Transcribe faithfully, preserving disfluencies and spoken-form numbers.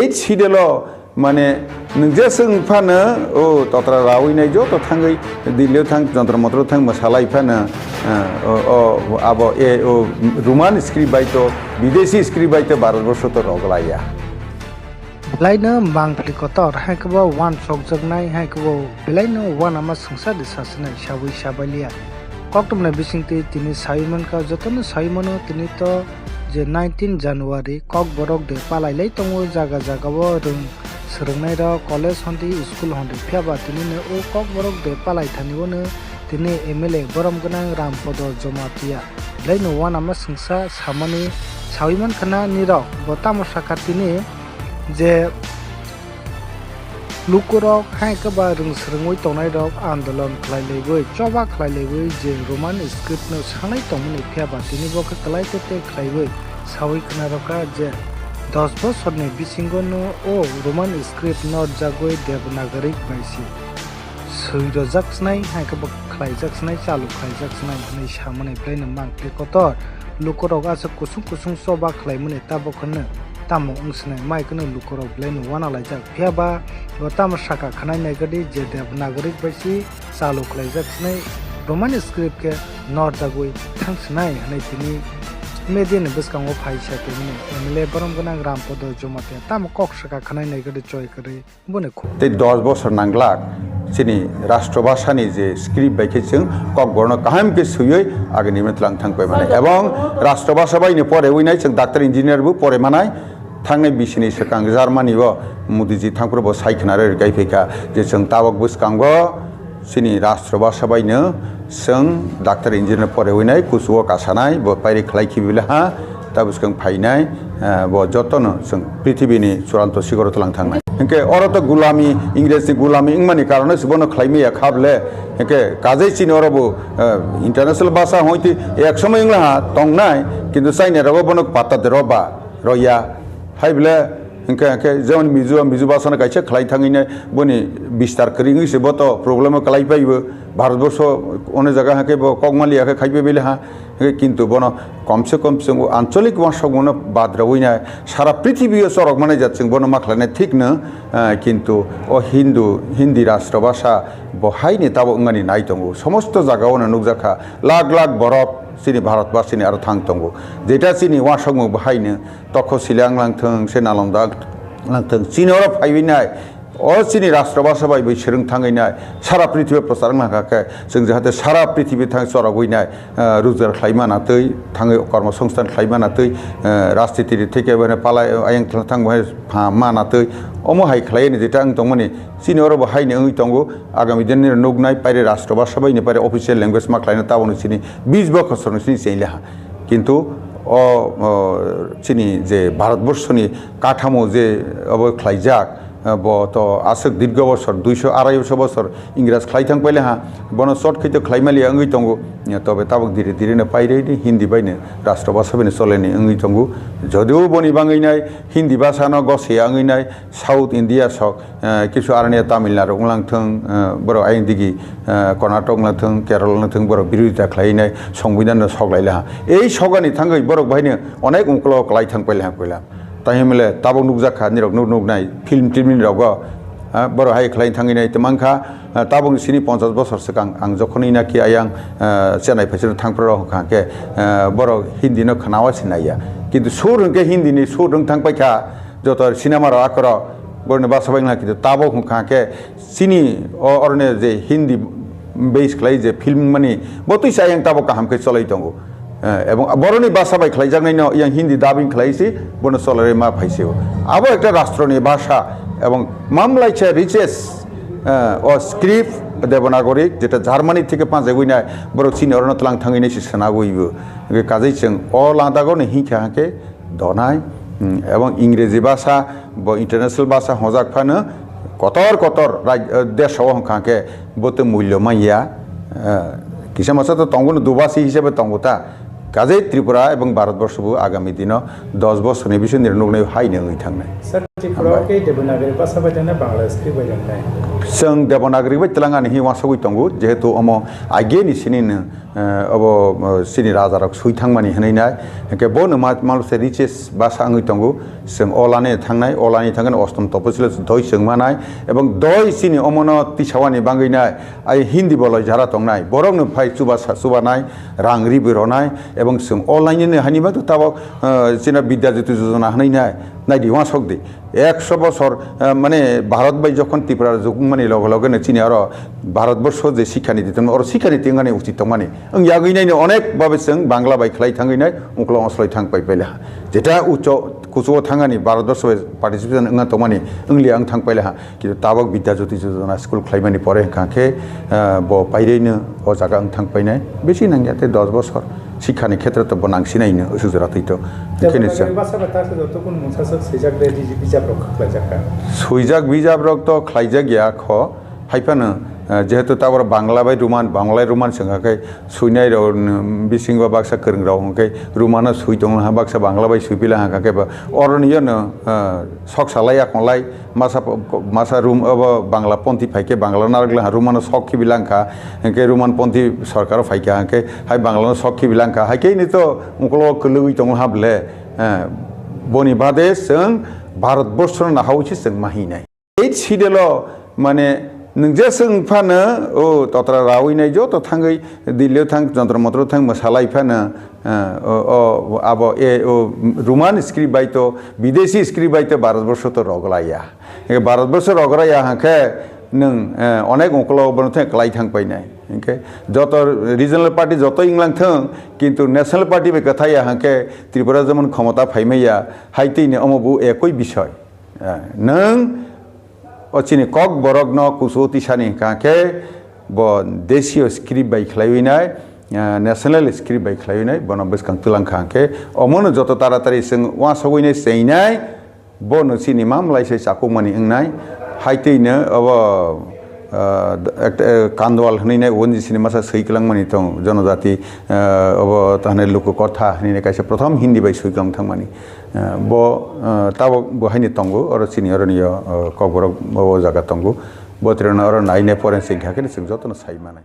Eighth Schedule o mane nwng jeswng phano o totra rawi nai joto thangwi Delhi o thang, Jantar Mantar o thang mwsalai phano, eh, o, o, abo e, o Roman script bai to, Bideshi script bai to Bharatborsho to roglaiya. Belaino mangpili kotor, hai khe bo uansukjaknai, hai khe bo belaino uanama swngchar de sasinai, sawi sabailiya. Koktwmani bisingtwi tini sawi mankha, jotono sawi mano tini to je nineteen January Kokborok de palailai tongo jaga jaga o rwng swrwngnairok college hondi school hondi, phiyaba tinino o Kokborok de palai thani ono tini M L A borom gwnang Rampodo Jomatia belaino uanama swngsa samani sawi mankha na nirok bo tamo sakha tini je lukurok hai khe ba rwng swrwngwi tongnairok andolon khlai laiwi, choba khlai laiwi je Roman script no sanai tongmani, phiyaba tini bo khe kwlai tete khlaiwi sawi khna rwkha je dos bosorni bisingo no o Roman script norjagwi Devanagari bai se swi rwjak snai, hai khe bo khlaijak snai, chalu khlaijak snai hwnwi samani belaino mangpili kotor. Lukurok aswk kusung kusung choba khlaimani tabuk hwnwi tamo wng swnai, mai kheno lukurok belaino uana laijak. Phiyaba bo tamo sakha khwnai naikha di je Devanagari bai se chalu khlaijak snai, Roman script khe norjagwi thang swnai hwnwi tini media ni bwskango phai sa tongmani M L A borom gwnang Rampodo Jomatia tamo kok sakha khwnai naikha di choi kwrwi. Boni khu- Tei dos bosor nanglak chini Rashtrabhasha ni je script bai khe chwng Kokborok no kaham khe swiwi agini mantlang thang pai mani. Ebong Rashtrabhasha bai ni pore winai chwng doctor engineer bo pore manai. Thangnai bisini swkang Germany o Modiji thangphuru bo sai khna rwi rwkai phaikha je chwng tabok bwskango chini Rashtrabhasha bai no chwng doctor engineer pore winai kuchugo kasanai bo pairi khlai khibi le ha. Ta bwskang phainai, eh, bo jotono chwng prithibini churanto sigoro tlang thangnai. Hinkhe oro to gulami, Ingresni gulami wngmani karone se bono khlai maya kha bole. Hinkhe kajai chini oro bo, eh, international bhasha hoite ek somoi wngla ha tongnai, kintu China rogo bono patta de roba, roya. Hai bole hinkhe, hinkhe jemon Mizo, Mizo bhasha no kaisa khlai thangwi nai boni bistar kwrwi wngwi se bo to problem o kwlai paibo. Bharatborsho ono jaga hakhe bo kokmali hakhe khaipe bele ha. Hingke kintu bono komse kom chwng o ancholik uansukmungno bad rwui nai sara prithibi o chorok manai jat chwng bono ma khlainai thikno, ah, kintu o Hindu, Hindi Rashtra Bhasha bo haini tabok wngmani nai tongo. Somosto jagao no nukjakha, lakh lakh borok chini Bharatbasini aro thang tongo. Jeta chini uansukmung bo haino Tokhosili wng langthwng, se Nalanda wng langthwng, chini oro phaiwi nai. O chini Rashtra Bhasha bai bai swrwng thangwi nai, sara prithibi prochar wng kha khe, chwng jahate sara prithibi thang chorogwi nai, eh, rojgar khlai mana twi, thangwi kormo songsthan khlai mana twi, eh, rajniti ni theke bai palai ayang thang bai pha mana twi, omo hai khlai ni jeta wng tongmani, chini oro bo hai ni wngwi tongo, agami din ni nuknai paire Rashtra Bhasha bai ni paire official language ma khlaina taboni chini bis bokhosor ni chini chengli ha. Kintu o, o, chini je Bharatborsho ni kathamo je obo khlaijak, bo to aswk dirgo bosor, duisho, araisho bosor Ingras khlai thang paile ha, bono short khe to khlai maliya wngwi tongo, tobe tabok dire dire no pairwi di Hindi bai no Rashtra Bhasha bai no choleni wngwi tongo. Jodio boni bangwi nai Hindi bhasha no gosiya wngwi nai South India sok, eh, kisu aroni Tamil Nadu wng langthwng, eh, borok ayang digi, eh, Karnataka wng langthwng, Kerala wng langthwng, borok birodita khlai nai Songbidan no sok lai laha. Ei sogani thangwi borok bai no onek ungkolo kwlai thang paile ha kwlai. Tahimle tabok nukjak kha nirok nuk nuk nai film tilmini rogo, ah, borok hai khlai thangwi nai twmang kha, ah, tabok ni sini ponchas bosor swkang ang jokhonwi naki ayang, ah, Chennai phaisano thangphru rok hwnkha khe, ah, borok Hindi no khnawa sinai ya. Kintu sur hwnkhe Hindi ni sur wng thang pai kha, joto cinema rok akorok borokni basa bai wngkha, kintu tabok hwnkha khe chini o oroni je Hindi base khlai je film mani bo twi sa yang tabok kaham khe cholai tongo. Eh, ebong boroni basa bai khlaijaknaino yang Hindi dubbing khlai se bono cholai ma phai se o. Abo ekta rashtroni bhasha ebong mamlai cha richest, eh, o script Devanagari jeta Germany theke panjagwi nai borok chini orono tlang thangwi nai se swnagwi bo. Hingke kajai chwng o ladagoni hinkha hingke donai, hmm, ebong Ingreji bhasha bo international bhasha hojak phano kotor kotor raj-, eh, desho hwnkha khe bo tei mulyo manya, eh, kisa masa to tongo no dubasi hisabe tongo ta. Kajai Tripura ebong Bharatborsho bo agami dino dos bosorni bisingni nuknai hai nungwi thangnai. Sir, Tripura Hambai. Ke Devanagari bhasha bai thangnai, Bangla script bai thangnai? Chwng Devanagari bai twlang ani hi wasagwi tongo, jehetu omo ageni sini no eh, obo, eh, chini rajarok sui thangmani hwnwi nai. Hwnkhe bono ma-, malo se richest basa wngwi tongo. Chwng o lani thangnai, o lani thangkheno ostom toposilo doi chwng manai. Ebong doi chini omono tisawani bangwi nai. Ai Hindi boloi jara tongnai. Borokno phai chuba sa-, chubanai, rang ribi ronai. Ebong chwng o lainino hani bagwi tabok, eh, chini Bidya Jyoti Jojona hwnwi nai. Naidi uansok di. Ekso bosor, eh, mane Bharat bai jokhon Tripura rajwk wngmani loge loge no chini aro Bharat borsho je sikha niti tongmani, oro sikha niti wngmani uchit tongmani. Wng yagwi naino onek babe chwng Bangla bai khlai thangwi nai, ukolog osloi thang pai paila ha. Jeta ucho kuchugo thangani Bharat borsho bai participation wngna tongmani, wnglia wng thang paila ha. Kintu tabok Bidya Jyoti Jojona school khlaimani pore hwnkha khe, eh, bo paireino o jaga wng thang painai. Besi nangya tei dos bosor. Sikhani khetre to bo nangsinai no, usu jora twi to. Tei Khe bo ni bagwi sa. Basa bai ta se joto kun mungsa sak swijak de di bijap rok khlaijak ka. Swijak bijap rok to khlaijak ya kho. Hai phano, eh, jehetu tabora Bangla bai Roman, Bangla Roman sengha khai suinai rok, mm, bising ba baksa kwrwng rok hwnkhe Romano sui tong ha, baksa Bangla bai sui pila ha khe ba oroni yo no, eh, sok salai ya konglai. Masa po-, po-, masa Rum, obo Bangla ponthi phaikhe Bangla narwk lang, Rumano sok khibi langkha, hwnkhe Ruman ponthi sorkaro phaikha, hwnkhe hai Banglano sok khibi langkha, hai khe nito ukolog kwlwgwi tongo ha ble, eh, boni bade chwng Bharat borshono nahawi se chwng ma hinai. Eighth schedule-o mane nwng je chwng phano o totra rawi nai joto thangwi Delhi-o thang, Jantar Mantar-o thang mwsalai phano, eh, o, o, abo, e, o, Roman script bai to, Bideshi script bai to Bharatborsho to roglaiya. Hingke Bharatborsho roglaiya hingke nwng, eh, onek ukolog bono thang kwlai thang painai. Hingke joto regional party joto wnglang thung, kintu national party bai kwthaiya hingke Tripura jemon khomota phaimaiya, hai twi ni omo bo ekoi bisoi. Eh, nwng o chini Kokborokno kuchugo tisani hingka khe bo deshiyo script bai khlaiwi nai, eh, national script bai khlaiwi nai, bono bwskang twlang kha hingkhe omono joto taratari chwng uansugwi nai cheinai, bono chini mamlai se chakukmani wngnai, hai twino obo, eh, ekta, eh, Kandwal hwnwi nai O N G C ni masa swi kwlangmani tong, jonojati, eh, obo tahne luku kotha hwnwi nai kaisa prothom Hindi bai swi kwlang thangmani. Eh, bo, eh, tabok bo haino tongo, oro chini oroni yo, eh, Kokborok o jaga tongo. Bo tirano oro naine poren se hingkha khe chwng jotono sai manai.